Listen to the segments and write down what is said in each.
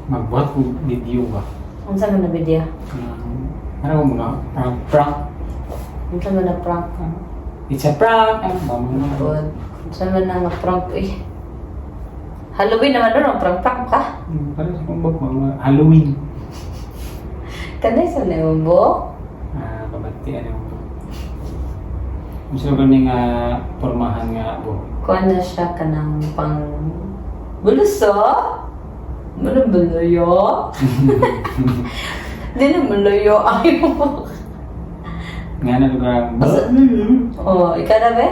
Magbuhat ko video ba? Unsa man na video? Ano ko mga prank prank? Unsa man na prank? It's a prank! Ano ba mga God. Unsa man na nga prank eh. Halloween naman doon, prank prank ka. Parang sa kumbag mga Halloween. Kanay sa na buhok? Ah, kabati ano ko. Unsa lugar ni nga pormahan nga buhok? Kuha na siya kanang pang buluso? Ano buluyo? Di na buluyo ay mo. Nga na lugar ang Oh, ikaw na be?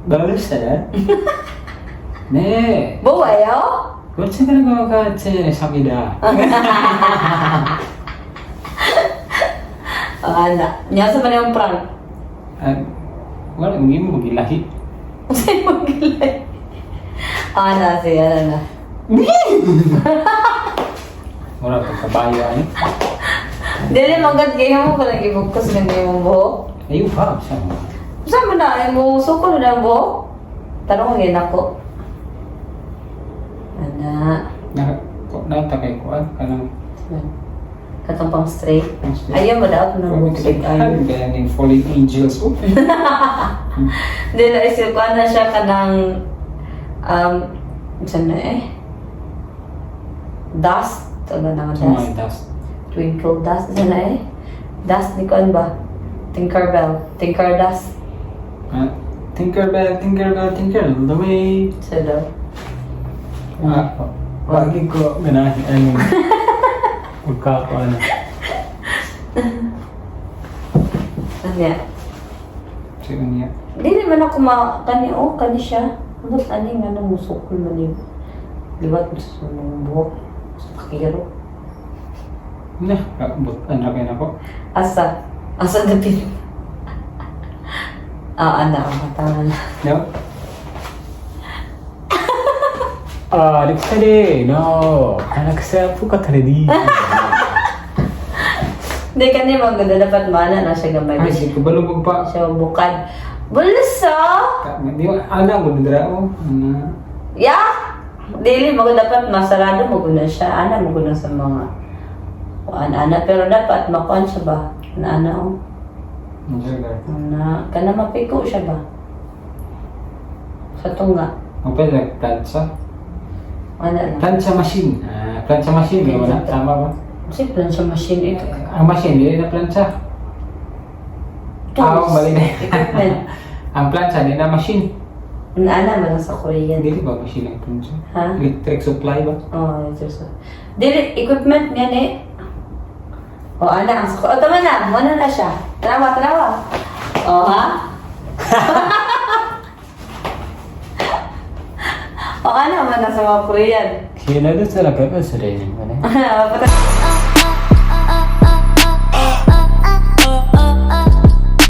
Balos na. Ne. Buwayo? Kung ka nagkakaat sa sakida. Oh, ana. Niya sa man yung prank. Ah, wala, hindi mo magilahi. Sa'yo magilay. Ana, sige, ana na. Wala pag kabayo ano. Dili magad kayo mo kung nagibugkos na yung buhok. Ayaw pa, sa mo. Saan mo na? Ay mo sukol na ang buhok? Tanong ko yun ako. Ana. Na, natakay ko, ah, kanang Katong pang straight. Pang straight. Ayaw mo daw ng Huwag buhok kita ay. kaya ning fallen angels. Oh. Dili na isip ko na siya kanang saan na eh? Dust. Ano na nga Sa mga dust? dust. Twinkle dust. Saan na eh? Dust ni kuan ba? Tinkerbell. Tinker dust. Ah, Tinkerbell, Tinkerbell, Tinker all the way. Siya daw. Ah, wagi ko ganahin ano. Magkako ano. Ano yan? Sige niya. Dili man ako ma kani oh kani siya. Ba't ani nga na musukol man yung liwat mo sa mga buhok sa pakiro. Na, butan ra kay nako. Asa? Asa na pin? Ah, ana, ah, tama na. No? Ah, lecture no. Anak sa puka taredi. Hindi kani maganda dapat mana na siya gamay. Ay, sige, kabalo pa. Siya bukad. Bulso! Di ba, ana mo dira oh. Ana. Ya! Dili mo dapat masarado mo guna siya. Ana mo guna sa mga kuan ana pero dapat makuan siya ba? Na ana oh. Ano ka? Ana kana mapiko siya ba? Sa tunga. Ang pwede plancha. Ana lang. Plancha machine. Ah, plancha machine, di ba na? Tama ba? Kasi plancha machine ito. Ang machine, di na plancha. Tools. Ah, mali na. Equipment. Ang plancha, di na machine. Ana man lang sa Korean. Hindi ba machine ang plancha? Ha? Electric supply ba? Oh, ito sa. Dili equipment nga ni. Oh, ana ang sa. Oh, tama na. Muna na siya. Tanawa, tanawa. Oh, ha? Oh, ana man na sa mga Korean. Kaya na doon sa lagay ba sa rin? Patay.